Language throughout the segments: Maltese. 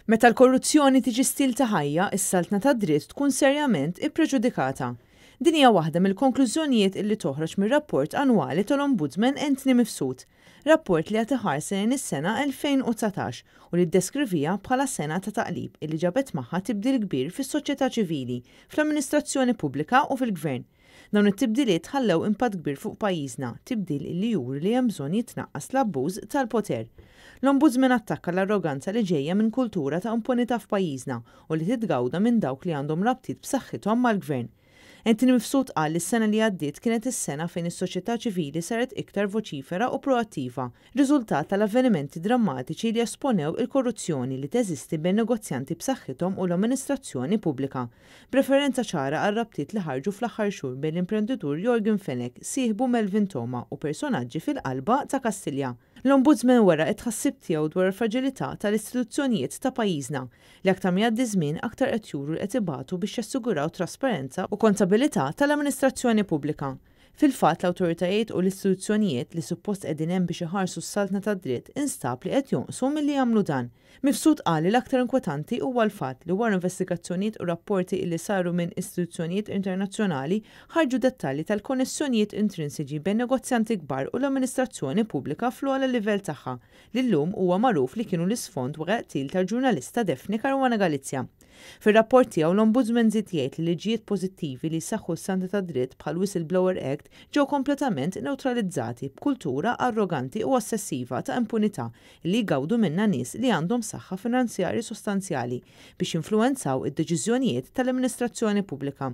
Meta l-korruzzjoni tiġi stil ta' ħajja, is-saltna tad-dritt tkun serjament ippreġudikata. Din hija waħda mill-konklużjonijiet illi toħroġ mir-rapport annwali tal-Ombudsman Anthony Mifsud, rapport li jagħti ħarsa lejn is-sena 2019 u li ddeskriviha bħala sena ta' taqlib illi ġabet magħha tibdil kbir fis-soċjetà ċivili, fl-amministrazzjoni pubblika u fil-gvern. Dawn it-tibdiliet ħallew impatt kbir fuq pajjiżna, tibdil illi juri li hemm bżonn jitnaqqas l-abbuż tal-poter. L-Ombudsman attakka l-arroganza li ġejja minn kultura ta' impunità f'pajjiżna u li titgawda minn dawk li għandhom rabtiet b'saħħithom mal-gvern. Anthony Mifsud qal li s-sena li għaddiet kienet is-sena fejn is-soċjetà ċivili saret iktar voċifera u proattiva, riżultat tal-avvenimenti drammatiċi li esponew il-korruzzjoni li teżisti bejn negozjanti b'saħħithom u l-amministrazzjoni pubblika. B'referenza ċara għar-rabtiet li ħarġu fl-aħħar xhur bejn l-imprenditur Yorgen Fenech, sieħbu Melvin Theuma u personaġġi fil-qalba ta' Kastilja. L-Ombudsman wera t-tħassib tiegħu dwar il-fraġilità tal-istituzzjonijiet ta' pajjiżna, li aktar ma jgħaddi żmien aktar qed juru li qed ibatu biex jassiguraw trasparenza u kontabilità tal-amministrazzjoni pubblika. Fil-fatt, l-awtoritajiet u l-istituzzjonijiet li suppost qegħdin hemm biex iħarsu s-saltna tad-dritt instab li qed jonqsu milli jagħmlu dan. Mifsud qal li l-aktar inkwetanti huwa l-fatt li wara investigazzjonijiet u rapporti illi saru minn istituzzjonijiet internazzjonali ħarġu dettalji tal-konnessjonijiet intrinsiċi bejn negozjanti kbar u l-amministrazzjoni pubblika fl-ogħla livell tagħha li llum huwa magħruf li kienu l-isfond wara l-qtil tal-ġurnalista Daphne Caruana Galizia. Fir-rapport tiegħu l-Ombudsman żied jgħid li liġijiet pożittivi li jsaħħu s-saltna tad-dritt bħall-Whistleblower Act ġew kompletament newtralizzati b'kultura arroganti u ossessiva ta' impunità li jgawdu minnha nies li għandhom saħħa finanzjarja sostanzjali biex jinfluwenzaw id-deċiżjonijiet tal-amministrazzjoni pubblika.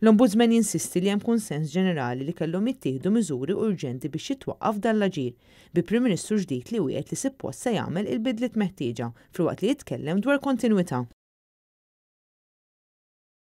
L-Ombudsman jinsisti li hemm kunsens ġenerali li kellhom jittieħdu miżuri urġenti biex jitwaqqaf dan l-aġir, bi Prim Ministru ġdid li wiegħed li sippost se jagħmel il-bidliet meħtieġa filwaqt li jitkellem dwar kontinwità.